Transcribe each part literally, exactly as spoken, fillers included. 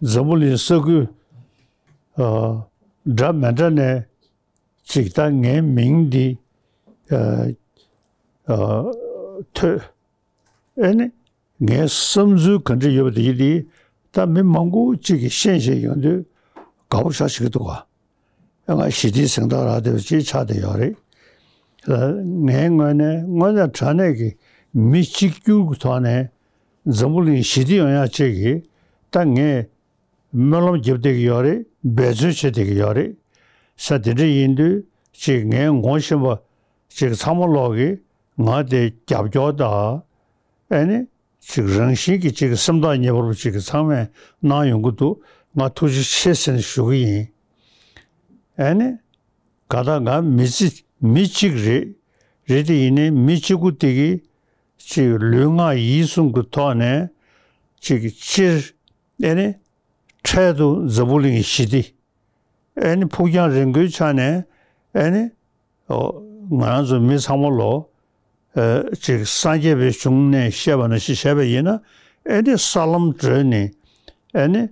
འཛམ་བུ་གླིང་ས་ཁུལ་ཨ་འདྲ་མི་འདྲ་ནས་ཅིག་ད་ངའི་མིང་འདི་ཨ་ཨ་ཐོས། ཨེ་ནི་ངའི་བསམ་ཚུལ་ག་འདྲ་ཡོད་པ་དེ་འདི་ད་མི་མང་པོ་ཅིག་གིས་ཤེས་བཞིན་ཡོང་དུས་དགའ་པོ་ཞེ་དྲག་འདུག་ག་ང་ཞི་བདེའི་གཟེངས་རྟགས་རག་བསྡད་པ་ཅིག་ཆགས་བསྡད་ཡོད་རེད། ངའི་ངོས་ནས་དངོས་གནས་དྲང་གནས་ཀྱི་མི་གཅིག་གྱུར་གྱི་ཐོག་ནས་འཛམ་བུ་གླིང་ཞི་བདེ་ཡོང་ཡག་ཅིག་གི་ད་ངས་སྨོན་ལམ་རྒྱབ་བསྡད་ཀྱི་ཡོད་རེད། འབད་བརྩོན་བྱེད་བསྡད་ཀྱི་ཡོད་རེད། ས་དེ་འདྲ་ཡིན་དུས་ཅིག་ངའི་ངོ་ཤེས་པ་ཅིག་ཚང་མ་ལོག་གིས་ང་དེ་རྒྱབ་སྐྱོར་དང་། ཨེ་ནི། ཅིག་རང་བཞིན་གྱིས་ཅིག་སེམས་ཐག་ཉེ་བོར་ཅིག་ཚང་མས་གནང་ཡོང་གི་འདུག་ང་ཐུགས་རྗེ་ཆེ་ཟེར་ནས་ཞུ་གི་ཡིན། ཨེ་ནི། ག་ད་ང་མི་ཚེ་མི་གཅིག་རེད། རེད་དེ་ཡིན་ནའི་མི་གཅིག་པུ་དེ་གིས་ཅིག་ལུས་ངག་ཡིད་གསུམ་གྱི་ཐོག་ནས་ཅིག་སྤྱིར་ཨེ་ནི་འཕྲལ་དུ་འཛམ་བུ་གླིང་ཞི་བདེ། ཨེ་ནི་ཕུགས་རྒྱང་རིང་པོའི་ཆ་ནས་ཨེ་ནི། ཨོ། ང་རང་ཚོ་མི་ཚང་མ་ལོ། ཨེ། ཅིག་སངས་རྒྱས་པའི་གཞུང་ནས་བཤད་པ་ནང་བཞིན་བྱས་པ་ཡིན་ན། ཨེ་ནི་ས་ལམ་བགྲོད་ནས། ཨེ་ནི།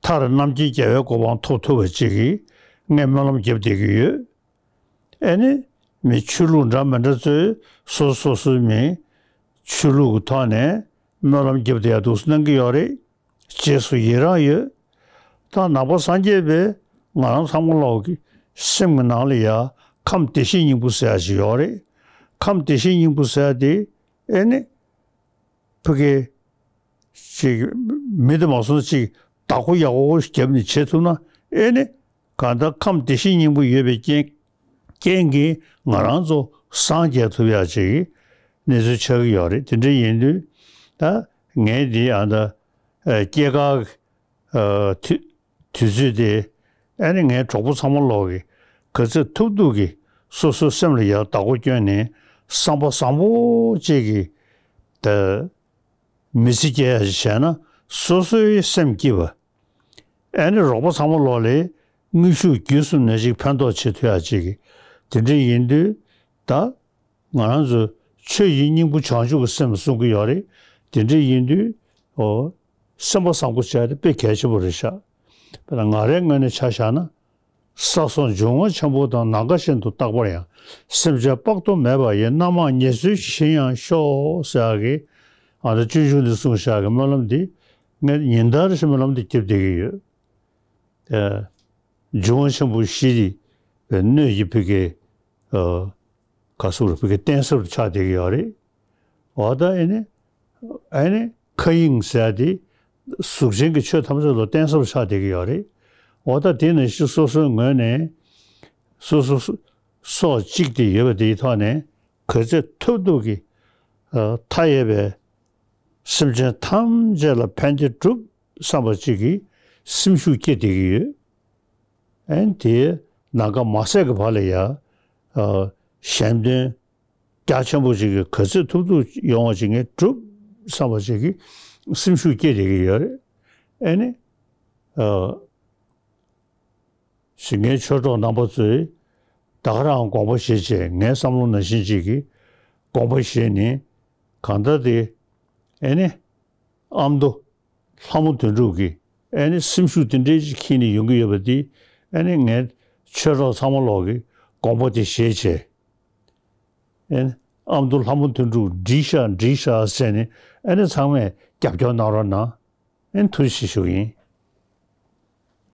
མཐར་རྣམ་མཁྱེན་རྒྱལ་བའི་གོ་འཕང་ཐོབ་ཐུབ་པ་ཅིག་གི་ངས་སྨོན་ལམ་རྒྱབ་བསྡད་ཀྱི་ཡོད། ཨེ་ནི། མི་ཆོས་ལུགས་འདྲ་མི་འདྲ་ཚོས་སོ་སོ་སོ་སོའི་མི་ཆོས་ལུགས་ཀྱི་ཐོག་ནས་སྨོན་ལམ་རྒྱབ་བསྡད་ཡག་འདུག་སེ་གནང་གི་ཡོད་རེད། རྗེས་སུ་ཡི་རང་ཡོད། ད་ནང་པ་སངས་རྒྱས་པས་ང་རང་ཚང་མ་ལོག་གི་སེམས་ཀྱི་ནང་ལ་ཡ་ཁམས་བདེ་གཤེགས་སྙིང་པོ་ཟེར་ཡ་ཞིག་ཡོད་རེད། ཁམས་བདེ་གཤེགས་སྙིང་པོ་ཟེར་ཡ་དེ་ཨེ་ནི་ཕ་གི་ཅིག་མི་དེ་མ་སོང་ན་ཅིག་བདག་པོ་ཡག་པོ་རྒྱབ་ནས་བྱེད་ཐུབ་ན། ཨེ་ནི་གང་ལྟར་ཁམས་བདེ་གཤེགས་སྙིང་པོ་ཡོད་པའི་རྐྱེན་རྐྱེན་གྱིས་ང་རང་ཚོ་སངས་རྒྱས་ཐུབ་ཡག་ཅིག་གི་གནས་ཚུལ་ཆགས་ཀྱི་ཡོད་རེད། དེ་འདྲ་ཡིན་དུས་ད་ངས་འདི་ཨ་ད་སྐྱེས་སྐར། ཨ། དུས་དུས་ཚོད་དེ་ཨ་ནི་ངའི་གྲོགས་པོ་ཚང་མ་ལོག་གིས་ག་ཚོད་ཐུབ་ཐུབ་ཀྱིས་སོ་སོའི་སེམས་ལ་ཡར་བདག་པོ་བསྐྱོན་ནས་བསམ་པ་བཟང་པོ་ཅིག་གིས་ད་མི་ཚེ་སྐྱེལ་ཡ་ཞིག་བྱས་ན་སོ་སོའི་སེམས་སྐྱིད་པ། ཨ་ནི་རོགས་པ་ཚང་མ་ལོག་ལ་དངོས་ཤུགས་བརྒྱུད་གསུམ་ནས་ཅིག་ཕན་ཐོགས་བྱེད་ཐུབ་ཡ་ཅིག་གིས། དེ་འདྲ་ཡིན་དུས་ད། ང་རང་ཚོ་ཆོས་ཀྱི་སྙིང་པོ་བྱང་ཆུབ་ཀྱི་སེམས་གསུང་གི་ཡོད་རེད། དེ་འདྲ་ཡིན་དུས། ཨོ། སེམས་པ་བཟང་པོ་བྱས་ཏེ་དཔེ་གལ་ཆེན་པོ་རེད་ཤག་དཔེར་ན་ང་རའི་ངོས་ནས་ཆ་བཞག་ན། ས་སོགས་འབྱུང་བ་ཆེན་པོ་དང་ནམ་མཁའ་བཞིན་དུ་རྟག་པར་ཡང་། སེམས་ཅན་དཔག་ཏུ་མེད་པ་ཡི། རྣམ་མང་ཉེར་འཚོའི་ཞིང་ཡང་ཤོག་ཟེར་ཡག་གི། ཨ་ད་སྤྱོད་འཇུག་འདི་གསུངས་བཞག་གི་སྨོན་ལམ་འདི་ངས་ཉིན་ལྟར་བཞིན་སྨོན་ལམ་འདི་རྒྱབ་བསྡད་ཀྱི་ཡོད། ཨེ། འབྱུང་བ་ཆེན་པོ་བཞི་ཡི་སྣོད་ཀྱི་ཕ་གི། ཨ། ག་ཟེར་རེད། ཕ་གི་རྟེན་གསར་དུ་ཆགས་བསྡད་ཀྱི་ཡོད་རེད། འོ་ད་ཨེ་ནི། ཨེ་ནི་མཁའ་དབྱིངས་ཟེར་ཡ་དེ་གཟུགས་ཅན་གྱི་ཆོས་ཐམས་ཅད་ལ་རྟེན་གསར་དུ་ཆགས་བསྡད་ཀྱི་ཡོད་རེད། འོ་ད་དེ་ནང་བཞིན་སོ་སོའི་ངོས་ནས་སོ་སོ་སོ་སྲོག་གཅིག་དེ་ཡོད་པ་དེའི་ཐོག་ནས་ག་ཚོད་ཐུབ་ཐུབ་ཀྱིས། ཨ། མཐའ་ཡས་པའི་སེམས་ཅན་ཐམས་ཅད་ལ་ཕན་བདེ་སྒྲུབ་བསམ་པ་ཅིག་གིས་སེམས་ཤུགས་སྐྱེད་བསྡད་ཀྱི་ཡོད། ཨན་དེ་ནམ་མཁའ་མ་ཟད་ཀྱི་བར་ལ་ཡ། ཨ། གཞན་དོན་རྒྱ་ཆེན་པོ་ཅིག་གི་ག་ཚོད་ཐུབ་ཐུབ་ཡོང་བ་ཅིག་ངས་སྒྲུབ་བསམ་པ་ཅིག་གིས་སེམས་ཤུགས་སྐྱེད་བསྡད་ཀྱི་ཡོད་རེད། ཨེ་ནི། ཨ། ཞིག་ངའི་ཆོས་གྲོགས་རྣམ་པ་ཚོས་ད་ག་རང་དགོངས་པ་བཞེས་བྱས། ངའི་བསམ་བློ་ནང་བཞིན་ཅིག་གིས་དགོངས་པ་བཞེས་ནས། གང་ལྟར་དེ་ཨེ་ནི་ཨ་མདོ་ལྷ་མོ་དོན་གྲུབ་ཀྱིས་ཨེ་ནི་སེམས་ཤུགས་དེ་འདྲའི་ཅིག་ཁྱེར་ནས་ཡོང་གི་ཡོད་པ་དེ་ཨེ་ནི་ངའི་ཆོས་གྲོགས་ཚང་མ་ལོག་གིས་དགོངས་པ་དེ་བཞེས་བྱས། ཨེ་ནི་ཨ་མདོ་ལྷ་མོ་དོན་གྲུབ་འགྲིག་ཤག་འགྲིག་ཤག་ཟེར་ནས་ཨེ་ནི་ཚང་མས་རྒྱབ་སྐྱོར་གནང་རོགས་གནང་། ཨེ་ནི་ཐུགས་རྗེ་ཆེ་ཞུ་གི་ཡིན།